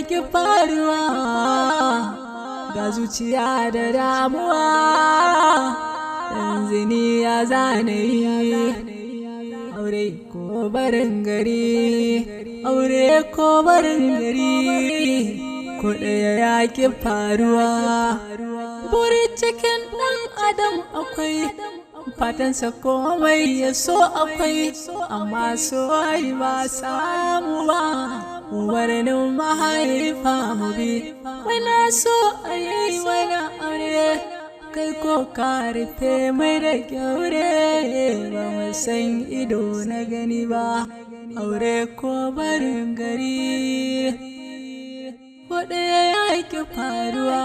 ki faruwa, ga zuciya da damuwa. Yanzu ni ya zane yi, aure ko barin gari, aure ko barin gari, ko ɗaya ya ki faruwa. Buri cikin ɗan adam akwai fatansa, komai ya so akwai, amma so ai ba samu ba. Umarnin mahaifa mu bi, muna so a yi mana aure, kai ko ka rufe mai da kyaure, ba mu san ido na gani ba. Aure ko barin gari, ko ɗaya ya ki faruwa.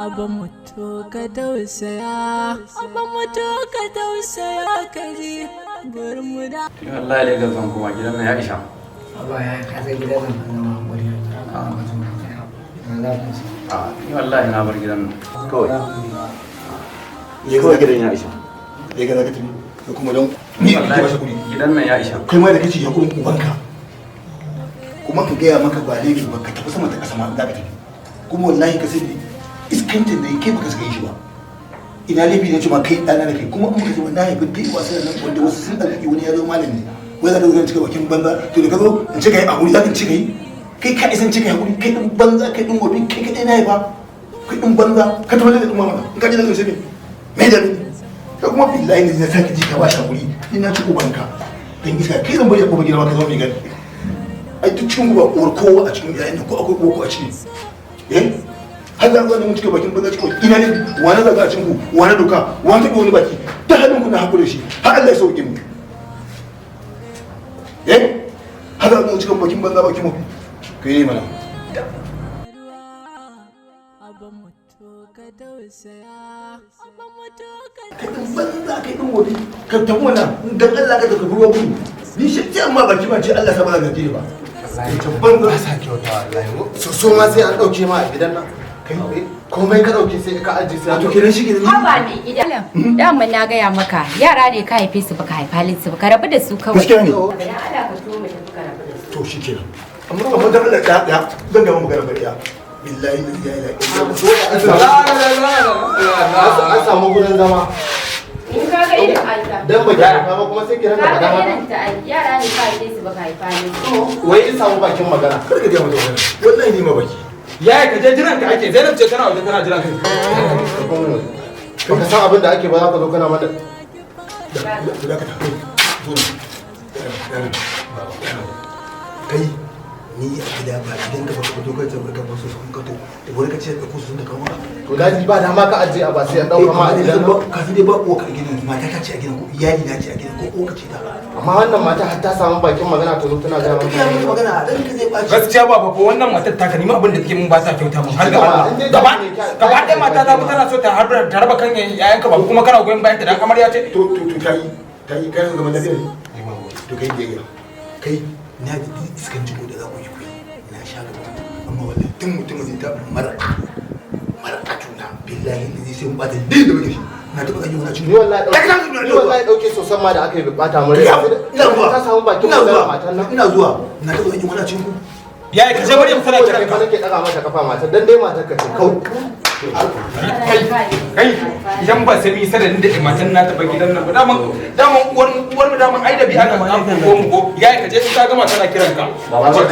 Abin mutu ka tausaya, abin mutu ka tausaya, ka ji gurin mu da Ni wallahi Lagos zan koma, gidan nan ya isha. Abba, ya ka san gidan nan fa zama hakuri. Na za ku ci. A ni wallahi na bar gidan nan. Kawai. Kawai gidan ya isha. Ya ga zaka tafi da kuma don ni kake ba shi kuɗi. Gidan nan ya isha. Kai ma da kace ya kuɗin ubanka, kuma ka gaya maka ba laifi ba, ka tafi sama ta ƙasa ma za ka tafi. Kuma wallahi ka sani, iskancin da kai baka saka yi shi ba. Ina laifi ne ce ma kai ɗana da kai, kuma in ka ce na haifi dai wasu nan wanda wasu sun arziki, wani ya zo malami, wai za ka zo cika bakin banza. To da ka zo in ce ka yi hakuri, za ka ce ka yi, kai ka isan ce ka yi hakuri. Kai ɗin banza, kai ɗin wofi, kai kaɗai na haifa, kai ɗin banza. Ka tafi da ɗin mamaka in ka je da sai me me da ni ka. Kuma billahi ne zai sake ji ka ba shi hakuri, ni na ci ubanka dan iska. Kai zan bari a kofar gida ma ka zama mai gani. Ai duk cikin ku ba uwar kowa a cikin yayin nan, ko akwai uwar ku a ciki? Eh, har za ku mun cika bakin banza cikin ina ne? Wani zaga a cikin ku, wani doka, wani taɓa wani baki ta halin ku, na hakuri shi har Allah ya sauke mu. Eh, har za ku cika bakin banza, bakin mu kai ne mana. Abin mutu ka tausaya, abin mutu ka Kai din banza, kai din wofi, ka tafi wannan dan Allah ka tafi ruwa gudu. Ni shi ce amma baki ma ce Allah sa ba za ka je ba. Wallahi ta banza. Ba sa kyauta wallahi. So ma sai an dauke ma a gidan nan. Kai. Komai ka dauke sai ka aje sai an To kenan shi kenan. Haba mai gida. Dama na gaya maka, yara ne ka haife su, baka haifa halin su ba, ka rabu da su kawai. Gaskiya ne. Dan Allah ka to mu tafi, ka rabu da su. To shi kenan, amma dan Allah ya ya zan ga mu magana bariya, billahi la ilaha illa. An samu gurin zama. In ka ga irin aita. Dan baki haifa ba kuma sai ki rinka Ka faɗa ga haka. irin ta ai, yara ne ka haife su, baka haifa halin su. Wai in samu bakin magana. Kar ka ga mata magana, wallahi ni ma baki. Yaya, ka je, jiran ka ake. Zainab ce tana waje tana jiran ka. Baka san abin da ake ba, za ka zo kana mana. Da da ka tafi zo ne kai ni a gida ba gidan ka ba, ka fito ka tafi ka basu sun ka to da wani ka ce da ku sun da kawo maka. To daji ba dama ka aje a ba sai an dauka ma a gidan nan. Ka san dai ba uwa ka a gidan, mata ta ce a gidan, ko iyali na ce a gidan, ko uwa ka ce ta. Amma wannan mata har ta samu bakin magana ta zo tana gaya Ka gaya mata maka. magana dan ka zai ɓaci. Gaskiya ba ko wannan matar taka, ni ma abin da take mun ba ta kyauta mun har ga Allah. Gaba gaba ɗaya mata ta tana so ta harba ta raba kan yayanka ba, kuma kana goyon bayan ta dan amarya ce. To ta yi kai zaman lafiya ne. To kai biyayya, kai na ji duk iskanci ko da za ku yi, ku yi, na sha gaba. Amma wallahi tun mutumin da ta mara mara tuna, billahi ne zai sai mun bata dai da muke shi na taɓa ganin wani Ni wallahi dauke, ni wallahi dauke sosan ma da aka yi bai bata mun rai. Ina zuwa. Ta samu bakin Ina magana zuwa. matan nan. Ina zuwa, na taɓa ganin wani cin ku. Yaya, ka je, Maryam tana kiran ka. ka. Nake daga mata kafa matar dan dai matar ka ce kawai. Kai kai, idan ba sai mun yi sanadin da matan na taɓa gidan nan ba, daman daman uwar uwar mu, daman ai da bi aka an ko mu ko. Yaya, ka je, in ka gama tana kiran ka.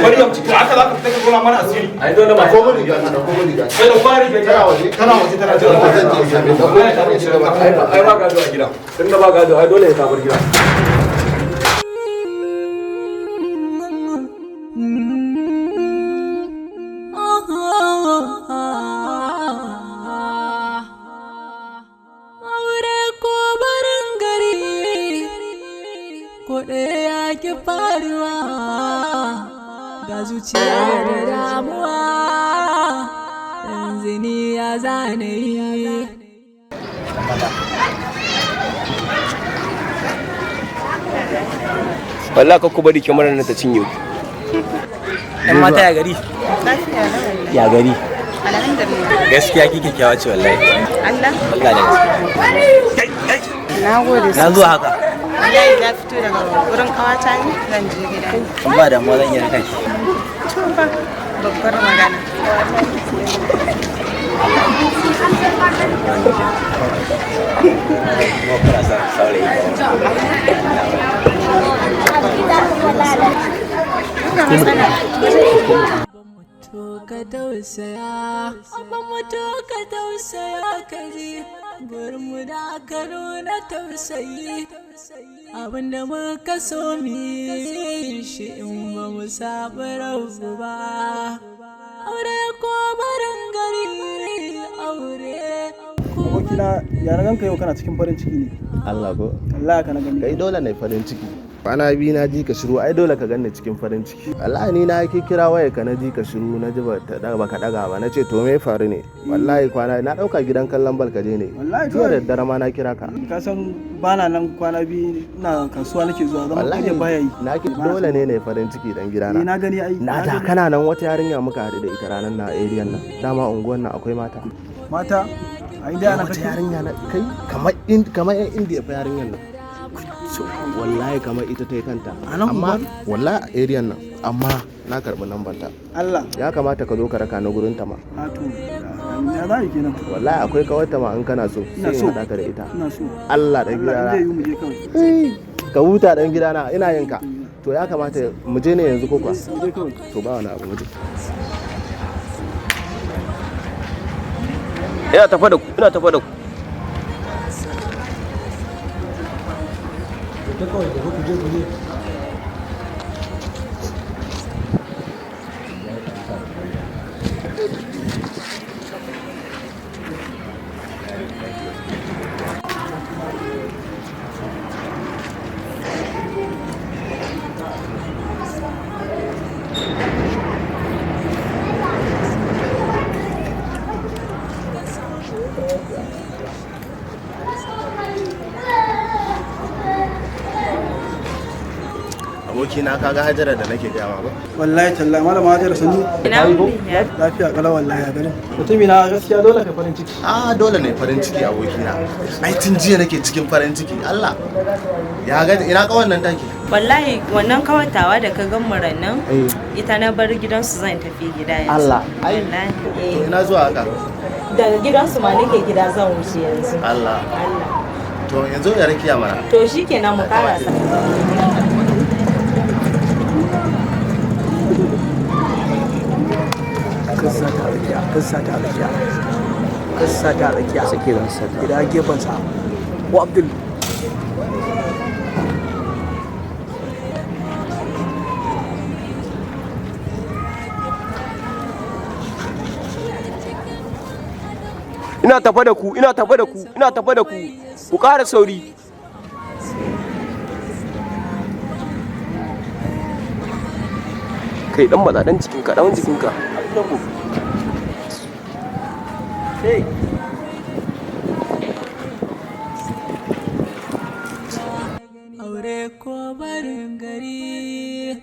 Maryam, to aka za ka fita ka zo mana asiri. Ai dole ma. Ko mun riga ta, ko mun riga. Kai da fari ka Tana waje, tana waje tana Zan jiran ka. je in same ta. Ko ta ne shiga ba. Ai ba gado a gida. Tunda ba gado, ai dole ya ta bar gida. Aure ko barin gari, ko ɗaya ya ki faruwa, ga zuciya da damuwa. Yanzu ni ya zane yi. Wallahi kakku bari kyamarar nan ta cinye ku. Yan mata, ya gari? Lafiya lau. Ya gari? Alhamdulillah. Gaskiya kike kyawa ce wallahi. Allah. Wallahi da gaske. Na gode. Na zuwa haka. Wallahi na fito daga wurin kawata ne, zan je gida. Ba damuwa, zan iya raka ki. To. fa babbar magana. Kuma kana son saurayi? To ka tausaya, abban mutu ka tausaya ka ji, gurinmu da aka nuna tausayi. Abinda muka so mu yi shi in ba mu saba rabu ba. Aure ko barin gari, aure. Abokina, ya na ganka yau kana cikin farin ciki ne? Allah ko? Allah ka na gani. Kai, dole ne farin ciki. Kwana biyu na ji ka shiru, ai dole ka ganni cikin farin ciki. Wallahi ni na ki kira waya ka, na ji ka shiru, na ji ba ta daga, baka daga ba. Na ce to me faru ne? Wallahi kwana na dauka gidan kallon bal ka je ne. Wallahi Jiya da kawai. daddare ma na kira ka. Ka san bana nan kwana biyu, ina kasuwa nake zuwa, zama Wallahi kuje baya yi. na ki dole ne ne farin ciki dan gidana. Ni na gani ai. Na da gani. kana nan, wata yarinya muka haɗu da ita ranar na area nan. Dama unguwan nan akwai mata. Mata a inda ana Wata kake? yarinya na kai kamar in kamar yan Indiya fa yarinyar nan. So, wallahi kamar ita ta yi kanta. A nan Amma unguwar? wallahi a area nan, amma na karɓi lambar ta. Allah. Ya kamata ka zo ka raka na gurin ta ma. A to ya za a yi kenan? Wallahi akwai kawarta ma in kana so Ina sai in so. haɗa ka da ita. Ina so. Allah dan Allah in gidana. zai yi mu je kawai. Eh, ka huta dan gidana, ina yin ka. To ya kamata mu je ne yanzu ko kuwa? Mu je kawai. To ba wani abu, mu je. Ina tafa da ku, ina tafa da ku. Ta kawai da ku je ku je. Abokina, kaga Hajara da nake gaya ma ba? Wallahi tallahi, malama Hajara, sannu. Ina wuni ya? Lafiya kalau wallahi, ya garin. Mutumi na, gaskiya dole ka farin ciki. Ah, dole ne farin ciki abokina. Ai tun jiya nake cikin farin ciki. Allah. Ya ga ina kawan nan take? Wallahi wannan kawatawa da ka gan mu rannan, Eh. ita na bar gidansu zan tafi gida yanzu. Allah. Ai. Wallahi. To ina zuwa haka? Daga gidansu ma nake gida zan wuce yanzu. Allah. Allah. To yanzu ya rakiya mana. To shikenan, mu karasa. Kasa ta tsakiya, kasa ta tsakiya. Kasa ta tsakiya. Sake zan sata. Gida gefen sa. Ko Abdul. Ina tafa da ku, ina tafa da ku, ina tafa da ku. Ku ƙara sauri. Kai, dan matsa dan jikinka, dan jikinka. Hey. Aure ko barin gari,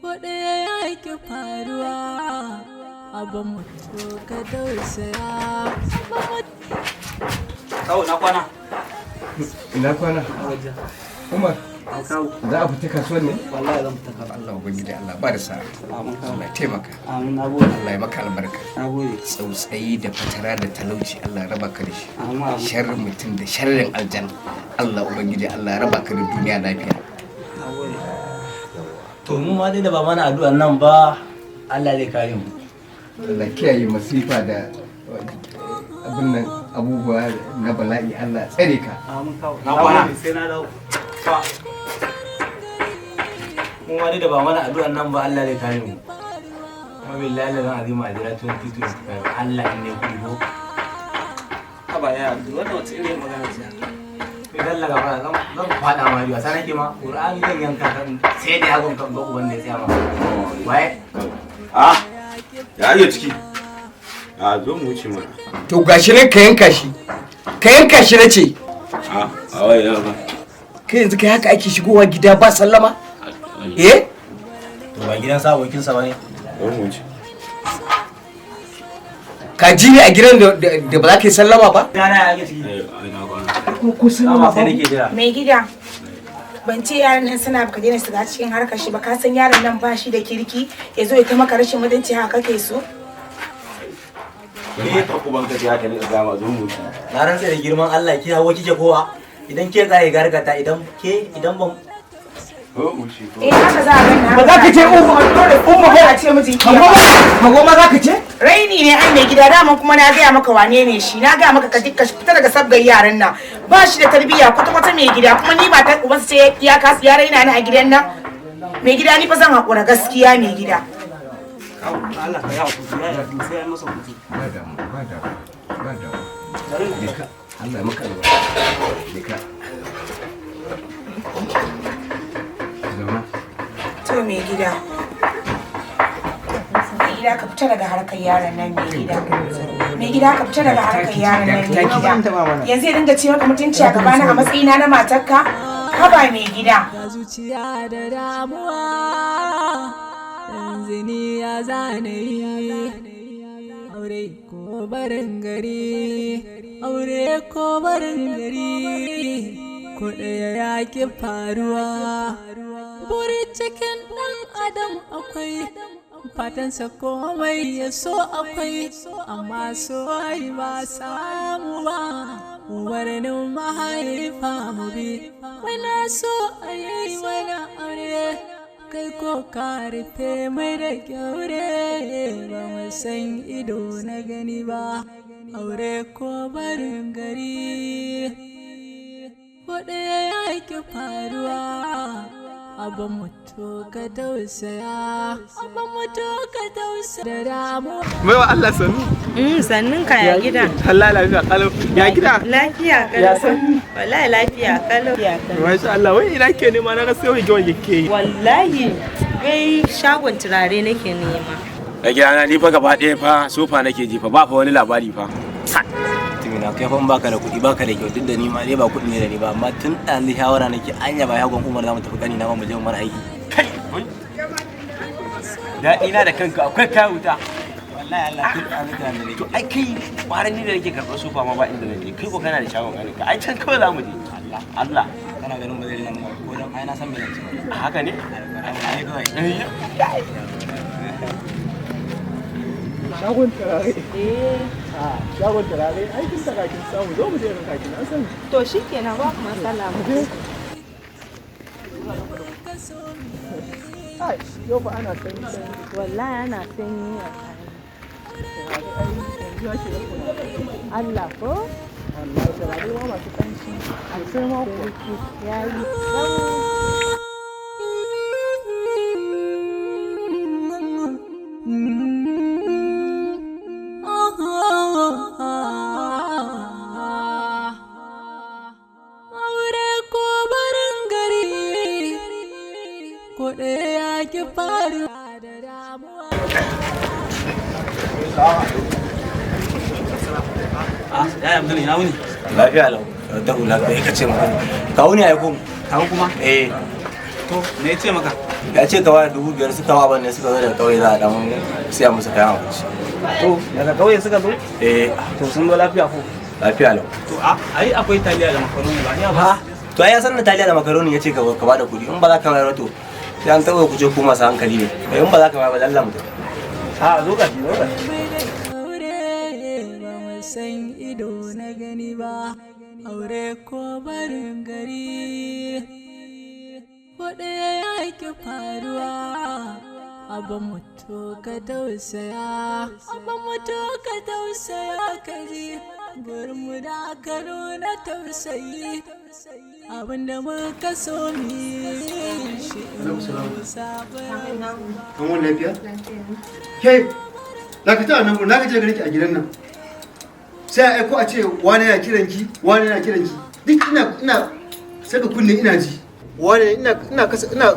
ko ɗaya ya ki faruwa, abin mutu ka tausaya, abin mutu. Kawo, na kwana. Ina kwana? Umar, za a fita kasuwan ne? Wallahi zan fita kasuwa. Allah ubangiji, Allah ba da sa'a. Amin kawo. Allah ya taimaka. Amin, nagode. Allah ya maka albarka. Nagode. Tsautsayi da fatara da talauci Allah ya raba ka da shi. Amin, amin. Sharrin mutum da sharrin aljan. Allah ubangiji, Allah ya raba ka da duniya lafiya. Nagode. To mu ma dai da ba mana addu'an nan ba, Allah zai kare mu. Allah kiyaye masifa da abin nan, abubuwa na bala'i, Allah tsare ka. Amin kawo. Na kwana. Nagode, sai na dawo. Fa. Mu ma dai da ba mana addu'an nan ba, Allah zai kare mu. Kuma billahi la zan azima a jira 2025, Allah in ne kudi ko. Haba ya Abdul, wannan wata irin magana ce haka? Kai dalla gaba, zan faɗa ma biyu, sai nake ma Qur'ani zan yanka kan sai da yagon kan ga uban da ya tsaya ma. Waye? Ah, ya iya ciki. A zo mu wuce mana. To gashi nan, ka yanka shi. Ka yanka shi nace. Ah, a wai ya ba. Kai, yanzu kai haka ake shigowa gida ba sallama? Eh? To ba gidan sa abokin sa bane. Zo mu wuce. Ka ji ne a gidan da ba za ka yi sallama ba? Gana ya ake ciki. Eh, ai na kwana. Ko sallama Dama sai nake jira. Mai gida. Ban ce yaran nan suna baka daina shiga cikin harkar shi ba, ka san yaran nan ba shi da kirki, ya zo ya ta maka rashin mutunci haka kake so. Ni ta uban ka ce haka ne ga ma zo mu. Na rantsa da girman Allah ki hawo kike kowa. Idan ke tsaye gargata idan ke idan ban Eh, haka za a gani. Ba za ka ce umma dole umma ba a ce mijin ki. Hawa ma za ka ce? Raini ne ai mai gida, daman kuma na gaya maka wane ne shi, na gaya maka ka dukka fita daga sabgar yaran nan. Ba shi da tarbiyya kwata kwata mai gida, kuma ni ba ta ubansa ce ya kasu ya raina ni a gidan nan. Mai gida ni fa zan haƙura gaskiya mai gida. Allah ka yi hakuri ya yi sai ya masa hutu. Ba damu, ba damu, ba damu. Dika, Allah ya maka albarka. Dika. Zauna. To mai gida. Mai gida ka fita daga harkar yaron nan mai gida. Mai gida ka fita daga harkar yaron nan mai gida. Yanzu ya dinga ce maka mutunci a gabana a matsayina na matarka? Haba mai gida. Ga zuciya da damuwa, yanzu ni ya zane yi. Aure ko barin gari, aure ko barin gari, ko ɗaya ya ki faruwa. Buri cikin ɗan adam akwai, fatansa komai ya so akwai, amma so ai ba samu ba. Umarnin mahaifa mu bi, muna so a yi mana aure, kai ko ka rufe mai da kyaure, ba mu san ido na gani ba, aure ko barin gari. Ko ɗaya ya ki faruwa, abin mutu ka tausaya, abin mutu ka tausaya da damuwa. Baiwa Allah sannu. Sannun ka ya gida. Allah lafiya kalau. Ya gida? Lafiya kalau. Ya sannu. Wallahi lafiya kalau. Masha Allah, wai ina ke nema na ga sai wanke wanke ke yi. Wallahi wai shagon turare nake nema. Da gidana ni fa gaba ɗaya fa sofa nake ji fa ba fa wani labari fa. Tumina kai fa in baka da kuɗi baka da kyau, duk da ni ma dai ba kuɗi ne da ni ba, amma tun ɗazu shawara nake anya ba yagon Umar za mu tafi gani na ba mu je Umar aiki. Daɗi na da kanka akwai kayan wuta. Wallahi Allah tun ɗazu tunanin da nake. To ai kai ƙwarar ni da nake karɓar sofa ma ba inda zan je, kai ko kana da shagon ganin ka ai can kawai za mu je. Allah. Allah. Kana ganin ba zai rina mu ko don ai na san me zan ci. Haka ne? Ai kawai. Shagon turare. Eh. Shagon turare aikin ta kakin samu zo mu je ka kakin an san. To shikenan ba ku matsala mu. Ai, yau fa ana sanyi sanyi. Wallahi ana sanyi Allah ko? Wallahi turare ma masu kanshi. Sosai ma kuwa. Yayi. Aure ko barin gari, ko ɗaya ya ki faruwa da damuwa. Ah, ya Abdul ina wuni? Lafiya lau. Da hula kai ka ce maka. Kawo ne aiko mu. Kawo kuma? Eh. To, me ya ce maka? Ya ce ka ware 5,000 suka wa banne suka zo daga kauye za a dan siya musu kayan abinci. To, daga kauye suka zo? Eh. To sun zo lafiya ko? Lafiya lau. To, a ai akwai taliya da makaroni ba ni ba. To ai ya san da taliya da makaroni ya ce ka bada kuɗi in ba za ka bayar ba to sai an taɓa ku ce ku masu hankali ne. In ba za ka bayar ba Allah mu tafi. A zo ka ji, zo ka ji. Aure ba mu san ido na gani ba, aure ko barin gari, ko ɗaya ya ki faruwa. Abin mutu ka tausaya, abin mutu ka tausaya ka ji, gurinmu da ka nuna tausayi, abin da muka so mu yi shi in sabon. An wani lafiya? Ke, dakata a nan gurin, na gaji da ganin ki a gidan nan. Sai a aiko a ce wani yana kiran ki, wani yana kiran ki. Duk ina saka kunne ina ji. Wani ina kasa ina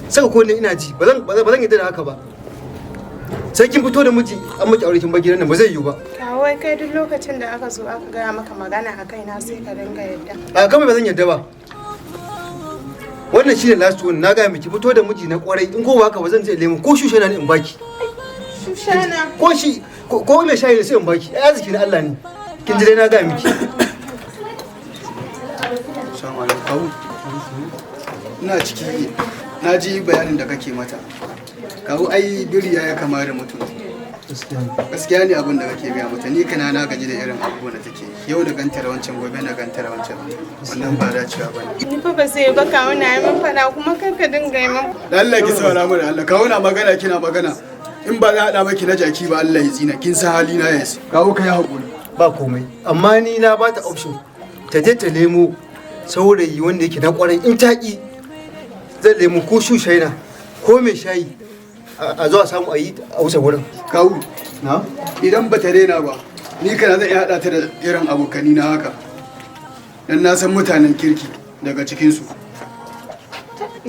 saka kunne ina ji. Ba zan yarda da haka ba. Sai kin fito da miji an miki aure kin bar gidan nan ba zai yiwu ba. Wai kai duk lokacin da aka zo aka gaya maka magana a kaina sai ka dinga yadda. A kama ba zan yarda ba. Wannan shine last one na gaya miki fito da miji na kwarai in ko ba haka ba zan je lemu ko shushana ne in baki. Shushana. Ko shi ko mai shayi sai in baki. Ai arziki na Allah ne. Kin ji dai na gaya miki. Assalamu alaikum. Ina ciki na ji bayanin da kake mata. Kawu ai biri ya kama da mutum. Gaskiya ne abin da kake gaya mata, ni kana na gaji da irin abubuwan da take yau da ganta da wancan, gobe na ganta da wancan, wannan ba dacewa ba ne. Ni fa ba sai ba kawo na yi min faɗa kuma kar ka dinga yi min. Allah ki saurara mana, Allah kawo na magana kina magana, in ba za a haɗa maki na jaki ba Allah ya tsina, kin san hali na yasi. Kawo ka yi haƙuri. Ba komai, amma ni na ba ta option ta je ta nemo saurayi wanda yake na kwarai, in ta ki zan nemo ko shushaina ko mai shayi a zo a samu a yi a wuce wurin. Kawu na idan ba ta rena ba ni kana zan iya haɗa ta da irin abokani na haka, dan na san mutanen kirki daga cikinsu.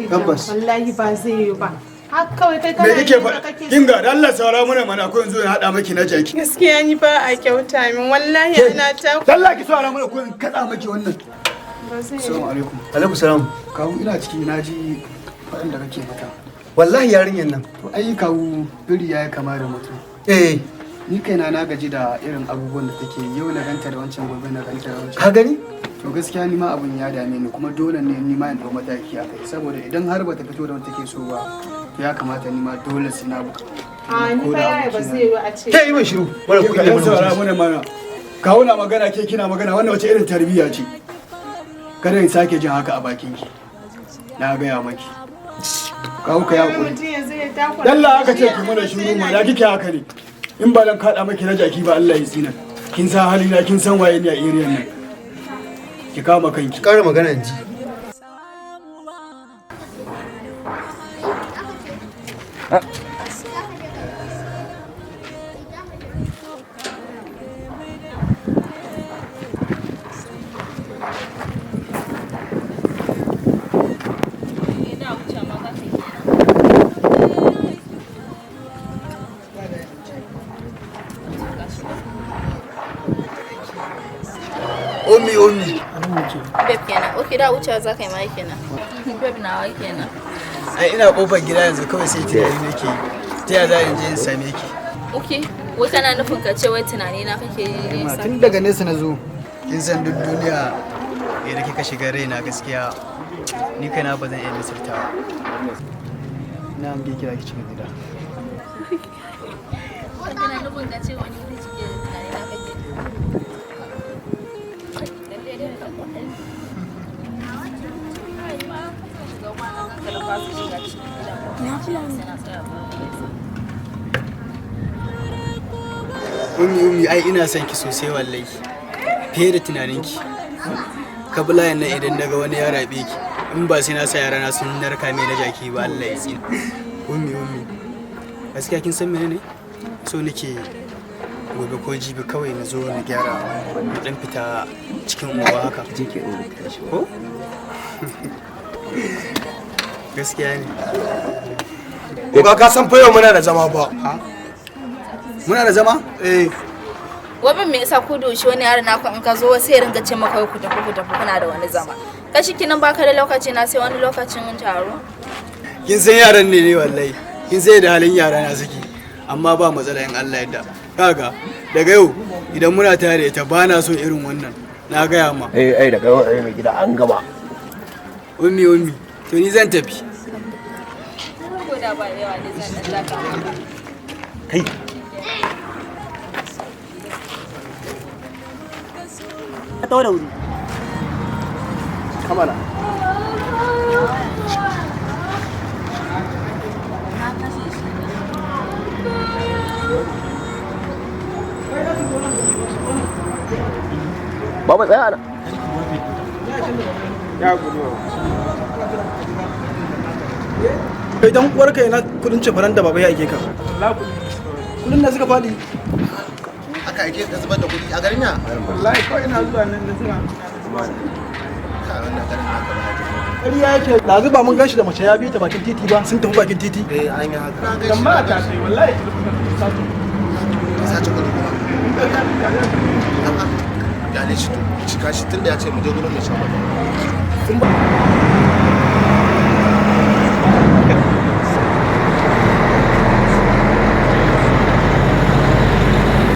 Tabbas. Wallahi ba zai yi ba. Haka kawai kai Me kana kike yin faɗa? kake. Kinga da Allah saurara mana mana, ko yanzu na haɗa maki na jaki. Gaskiya ni ba a kyauta min wallahi ana ta. Allah ki saurara mana ko in kaɗa maki wannan. Ba zai yi. Assalamu alaikum. Alaikum salam. Kawu ina ciki na ji faɗin da kake mata. Wallahi yarinyar nan. To ai kawu biri ya yi kama da mutum. Eh. Ni kaina na gaji da irin abubuwan da take yi. Yau na ganta da wancan, gobe na ganta da wancan. Ka gani? To gaskiya ni ma abun ya dame ni, kuma dole ne ni ma in dau mataki a kai, saboda idan har bata fito da wanda take so ba to ya kamata ni ma dole sai na buka. A ni fa yaya ba zai yi a ce. Ke yi min shiru. Mara kunya Ke mana saurara mutunci. mana mana. Kawo na magana ke kina magana, wannan wace irin tarbiyya ce? Kada in sake jin haka a bakin ki. Na gaya maki. Kawo ka ya hakuri. Mutum ya zai takura. Dalla aka ce ki mana shiru ma da kike haka ne. In ba dan kaɗa maki na jaki ba Allah ya tsina. Kin san halina, kin san waye ni a area nan. Ki kama kanki. Ƙara magana in ji. Omi omi. Babe kenan. Okay, da wucewa za ka yi ma kenan. Babe nawa kenan. Ai ina kofar gida yanzu kawai sai tunani nake yi. Ta ya za in je in same ki? Okay, wai kana nufin ka ce wai tunani na kake yi ne sa? Tun daga nesa na zo. Kin san duk duniya yadda kika shiga raina gaskiya ni kaina ba zan iya misaltawa. Na hange kira ki cikin gida. Wai kana nufin ka ce wani wuri cike da tunani na kake yi? Lalle dai ka kwaɗayi. Ai, ma ka shiga kwana kanka da fasa shiga cikin gidan ba. Sai na tsaya ba. Umi umi ai ina son ki sosai wallahi. Fiye da tunaninki. Kabla nan idan naga wani ya rabe ki in ba sai na sa yara na sun narka mai na jaki ba Allah ya tsina. Umi umi. Gaskiya kin san menene? So nake gobe ko jibi kawai na zo na gyara na dan fita cikin unguwa haka. Ko? Gaskiya ne. Oga ka san fa yau muna da zama ba. Muna da zama? Eh. Wai me yasa ko da yaushe wani yaron naku in ka zo sai ya ringa ce maka wai ku tafi ku tafi kuna da wani zama. Kashi kinan baka da lokaci na sai wani lokacin taro. Kin san yaran ne ne wallahi. Kin san da halin yara na suke. Amma ba matsala in Allah yadda. Kaga daga yau idan muna tare da ita ba na so irin wannan. Na gaya ma. Eh ai daga yau ai mai gida an gama. Ummi ummi to ni zan tafi. Ko da ba yawa ne zan dan taka maka. Kai. Ka tawo da wuri. Kamala. Baba tsaya ana. Ya gudu. Kai dan uwarka ina kudin cefanen da baba ya aike ka. Kudin da suka fadi. Aka aike ka zubar da kuɗi a garin ya? Wallahi kawai ina zuwa nan da suna. Wannan garin naka ba ya Ƙarya yake ɗazu ba mun ganshi da mace ya bi ta bakin titi ba sun tafi bakin titi. Eh an yi haka. Dan ma ta ce wallahi Sace kuɗi kuma. Gane shi to cika shi tunda ya ce mu je gurin mai shagon.